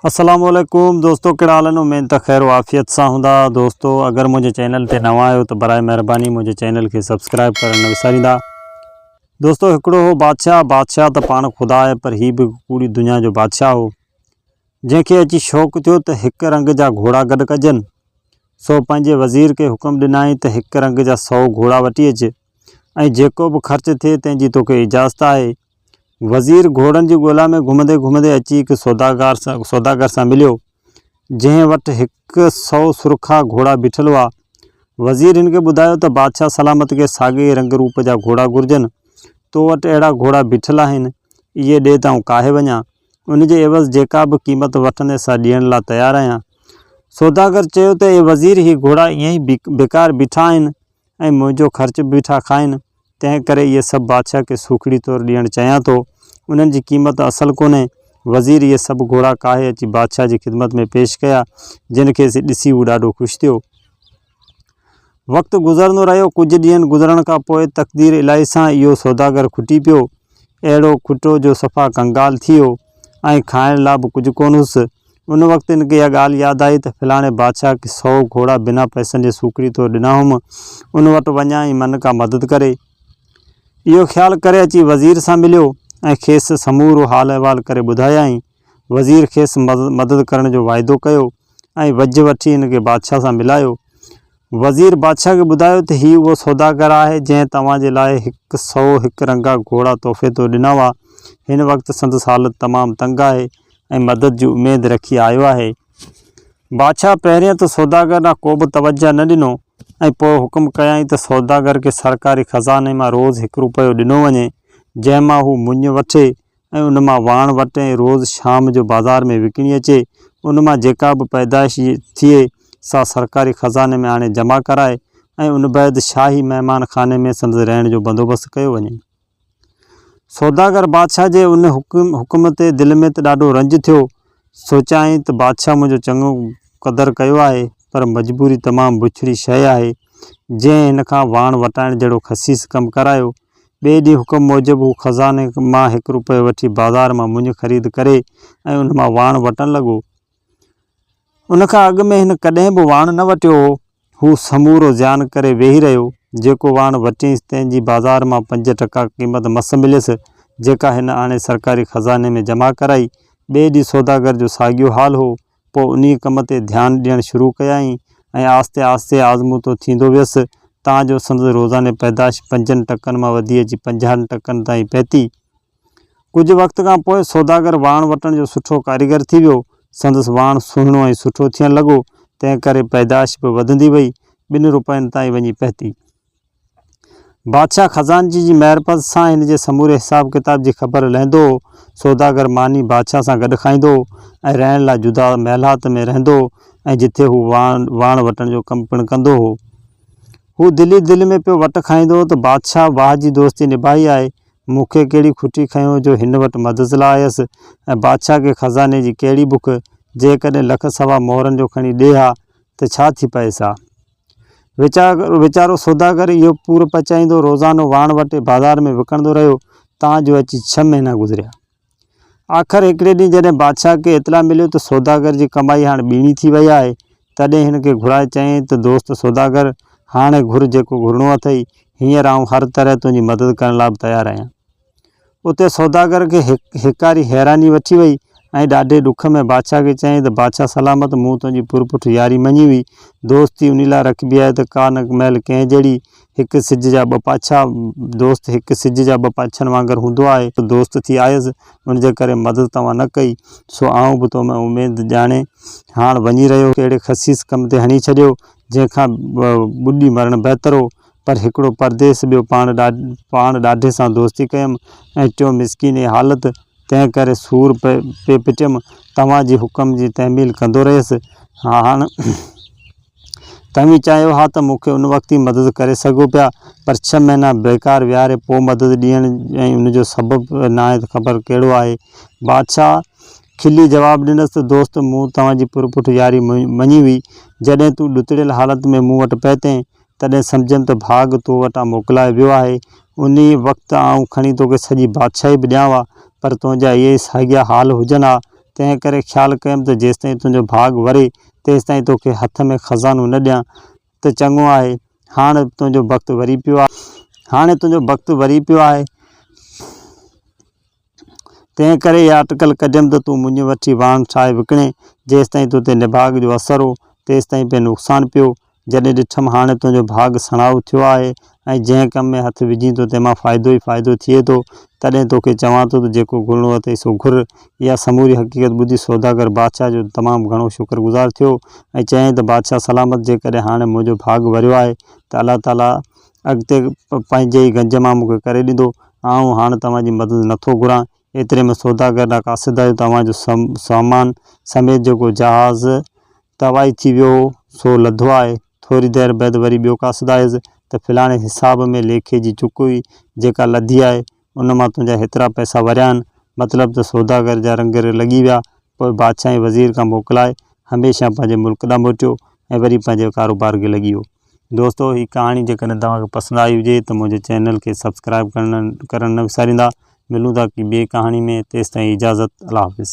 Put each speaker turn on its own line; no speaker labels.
السلام عليڪم دوستو ڪهڙا حال آهن اميد ته خير و عافيت سان هوندا دوستو اگر منهنجي چينل تي نوان آهيو ته برائي مهرباني منهنجي چينل کي سبسڪرائب ڪرڻ نه وساريندا دوستو هڪڙو هو بادشاهه بادشاهه ته پاڻ خدا آهي پر هي به ڪوڙي دنيا جو بادشاهه هو جنهن کي اچي شوق ٿيو ته هڪ رنگ جا گهوڙا گڏ ڪجن سو پنهنجي وزير کي حڪم ڏنائين ته هڪ رنگ جا سو گهوڙا وٺي اچ ۽ جيڪو به خرچ ٿئي تنهن جي توکي اجازت آهي وزير گهوڙن جي ڳولا ۾ گهمندي گهمندي اچي هڪ سوداگر سان مليو، جنهن وٽ هڪ سئو سرخا گهوڙا بيٺل هئا. وزير هن کي ٻڌايو ته بادشاهه سلامت کي ساڳئي ئي رنگ روپ جا گهوڙا گهرجن. تو وٽ اهڙا گهوڙا بيٺل آهن، اهي ڏي ته آئون ڪاهي وڃان. ان جي عيوض جيڪا به قيمت وٺندين سا ڏيڻ لاء تيار آهيان. سوداگر چيو ته اي وزير هي گهوڙا ائين ئي بيڪار بيٺا آهن. ۽ منهنجو خرچ به بيٺا کائن، تنهن ڪري اهي سڀ بادشاهه کي سوکڙي طور ڏيڻ چاهيان ٿو. انهن جي قيمت اصل ڪونهي. وزير اهي سڀ گهوڙا ڪاهي اچي بادشاهه جي خدمت ۾ پيش ڪيا، جن کي ڏسي هو ڏاڍو خوش ٿيو. وقت گذرندو رهيو. ڪجهه ڏينهن گذرڻ کان پوء تقدير الاهي سان اهو سوداگر کٽي پيو. اهڙو کٽو جو صفا ڪنگال ٿي ويو ۽ کائڻ لاء به ڪجهه ڪونه هوس. ان وقت هن کي اها ڳالهه ياد آئي ته فلاڻي بادشاهه کي سئو گهوڙا بنا پئسن جي سوکڙي طور ڏنا هئم، ان وٽ وڃان ۽ من ڪا مدد ڪري. اهو خيال ڪري اچي وزير سان مليو ۽ کيس سمورو حال احوال ڪري ٻڌايائين. وزير کيس مدد ڪرڻ جو واعدو ڪيو ۽ وجهه وٺي هن کي بادشاهه سان ملايو. وزير بادشاهه کي ٻڌايو ته هي اهو سوداگر آهي جنهن توهان جي لاء هڪ سئو هڪ رنگا گهوڙا تحفي طور ڏنا هئا. هن وقت سندس حالت تمام تنگ آهي ۽ مدد جي اميد رکي آيو آهي. بادشاهه پهرين ته سوداگر ڏانهن ڪوبه توجهه نه ڏنو ۽ پوء حڪم ڪيائين ته سوداگر کي سرڪاري خزاني مان روز هڪ روپيو ڏنو وڃي جنهن مان هو مڃ وٺي ۽ ان مان واڻ وٽ ۽ روز شام جو بازار ۾ وڪڻي اچي، ان مان جيڪا به پيدائش ٿئي، سا سرڪاري خزاني ۾ آڻي جمع ڪرائي ۽ ان بعد شاهي مهمان خاني ۾ سندس رهڻ جو بندوبست ڪيو وڃي. سوداگر بادشاهه جي ان حڪم تي دل ۾ ته ڏاڍو رنج ٿيو. سوچيائين ته بادشاهه منهنجو چڱو قدر ڪيو آهي، پر مجبوري تمام بڇڙي شيء آهي، جنهن هن کان واڻ وٽائڻ جهڙو خسيس ڪم ڪرايو. ٻئي ڏينهن حڪم موجب هو خزاني مان هڪ روپيو وٺي بازار مان مڃ خريد ڪري ۽ ان مان واڻ وٽڻ لڳو. ان کان اڳ ۾ هن ڪڏهن به واڻ نه وٽيو هو. هو سمورو زيان ڪري ويهي رهيو. جيڪو واڻ وٽيس تنهن جي بازار مان پنج ٽڪا قيمت مس مليس، جيڪا هن آڻي سرڪاري خزاني ۾ جمع ڪرائي. ٻئي ڏينهن سوداگر جو ساڳيو حال هو. پوء انهيء ڪم تي ڌيان ڏيڻ شروع ڪيائين ۽ آهستي آهستي آزمودو ٿيندو ويس، تان جو سندس روزاني پيدائش پنجن ٽڪن مان وڌي اچي پنجاهن ٽڪن تائين پهتي. ڪجهه وقت کان پوء سوداگر واڻ وٽڻ جو سٺو ڪاريگر ٿي ويو. سندس واڻ سهڻو ۽ سٺو ٿيڻ لڳو، تنهن ڪري پيدائش به وڌندي وئي، ٻن روپين تائين وڃي پهتي. بادشاهه خزانچي جي معرفت سان هن جي سموري حساب ڪتاب جي خبر لهندو هو. سوداگر ماني بادشاهه سان گڏ کائيندو هو ۽ رهڻ لاء جدا محلات ۾ رهندو هو ۽ جتي هو واڻ وٽڻ جو ڪم پڻ ڪندو هو. هو دل ئي دل ۾ پيو وٽ کائيندو هو ته بادشاهه واهه جي دوستي نڀائي آهي، مون کي ڪهڙي کٽي کنيو جو هن وٽ مدد لاء آيس ۽ بادشاهه کي خزاني جي ڪهڙي بک، جيڪڏهن لک سوا مهرن جو کڻي ڏي ها ته ڇا ٿي پئيس ها. ويچارو سوداگر اهو پور پچائيندو روزانو واڻ وٽي بازار ۾ وڪڻندو رهيو، تان جو اچي ڇهه مهينا گذريا. آخر هڪڙي ڏينهن جڏهن بادشاهه کي اطلاع مليو ته سوداگر جي ڪمائي هاڻ ٻيڻي ٿي وئي آهي، تڏهن هن کي گهرائي چيائين ته دوست سوداگر! هاڻي گهر جيڪو گهرڻو اٿئي، هينئر آئون هر طرح تنهنجي مدد ڪرڻ لاء به تيار آهيان. اتي سوداگر کي هيڪاري حيراني وٺي وئي ۽ ڏاڍي ڏک ۾ بادشاهه کي چيائين ته بادشاهه سلامت مون تنهنجي پرپٺ ياري مڃي هئي. دوستي انهي لاء رکبي آهي ته ڪا نه مهل ڪنهن جهڙي، هڪ سج جا ٻه پاڇا، دوست هڪ سج جا ٻه پاڇن وانگر هوندو آهي. دوست ٿي آيس، ان جي ڪري مدد توهان نه ڪئي، سو آئون به تو ۾ اميد ڄاڻي هاڻ وڃي رهيو. اهڙي خسيس ڪم تي هڻي ڇڏيو، جنهن کان ٻڏي مرڻ بهتر هو. پر هڪڙو پرديس، ٻيو پاڻ پاڻ ڏاڍي سان دوستي ڪيم ۽ ٽيون مسڪيني حالت، تنهن ڪري سور پئي پٽيم. توهان جي حڪم جي تعميل ڪندو رهيس. هاڻ توهين چاهيو ها ته مون کي ان وقت ئي مدد ڪري سگهو پيا، پر ڇهه مهينا بيڪار ويهاري پوء مدد ڏيڻ ۽ ان جو سبب ناهي خبر ڪهڙو آهي. بادشاهه کلي جواب ڏنس ته دوست مون توهان جي پرپٺ ياري مڃي هئي. جڏهن تون ڏتڙيل حالت ۾ مون وٽ پهتين، تڏهن سمجهيم ته ڀاڳ تو وٽان موڪلائي ويو آهي. انهيء وقت آئون کڻي توکي سڄي بادشاهي به ڏيان ها، پر تنهنجا اهي ئي ساڳيا حال هجن ها، تنهن ڪري خيال ڪيم ته جيستائين تنهنجو ڀاڳ وري، تيستائين توکي هٿ ۾ خزانو نه ڏيان ته چڱو آهي. هاڻ تنهنجو بخت وري پيو آهي. هاڻي تنهنجو بخت وري پيو آهي. تنهن ڪري اها اٽڪل ڪڍيم ته تون مڃ وٺي واڻ ٺاهي وڪڻين. جيستائين تو تي نڀاڳ جو اثر هو، تيستائين پئي نقصان پيو. جڏهن ڏٺم هاڻي تنهنجو ڀاڳ سڻائو ٿيو آهي ۽ جنهن ڪم ۾ هٿ وجهين ٿو تنهن مان فائدو ئي فائدو ٿئي ٿو، تڏهن توکي چوان ٿو ته جيڪو گهرڻو اٿئي سو گهر. اها سموري حقيقت ٻڌي سوداگر بادشاهه جو تمام گهڻو شڪر گذار ٿيو ۽ چيائين ته بادشاهه سلامت جيڪڏهن هاڻي منهنجو ڀاڳ وريو آهي ته الله تعاليٰ اڳتي پنهنجي ئي گنج مان مون کي ڪري ڏيندو. آئون هاڻ توهان جي مدد نٿو گهران. ايتري ۾ سوداگر ڏانهن قاصد آيو ته اوهان جو سامان سميت جيڪو جهاز تباهي ٿي ويو هو، سو لڌو آهي. ٿوري دير بعد وري ٻيو قاصد آيس ته فلاڻي حساب ۾ ليکي جي چڪ هئي، جيڪا لڌي آهي، ان مان تنهنجا هيترا پئسا وريا آهن. مطلب ته سوداگر جا رنگ لڳي ويا. پوء بادشاهه ۽ وزير کان موڪلائي هميشه پنهنجي ملڪ ڏانهن موٽيو ۽ وري پنهنجي ڪاروبار کي لڳي ويو. دوستو هي ڪهاڻي جيڪڏهن توهان کي پسند آئي هجي ته منهنجي چينل کي سبسڪرائب ڪرڻ نه وساريندا. ملون ٿا ڪي ٻي ڪهاڻي ۾ تيستائين اجازت الله حافظ.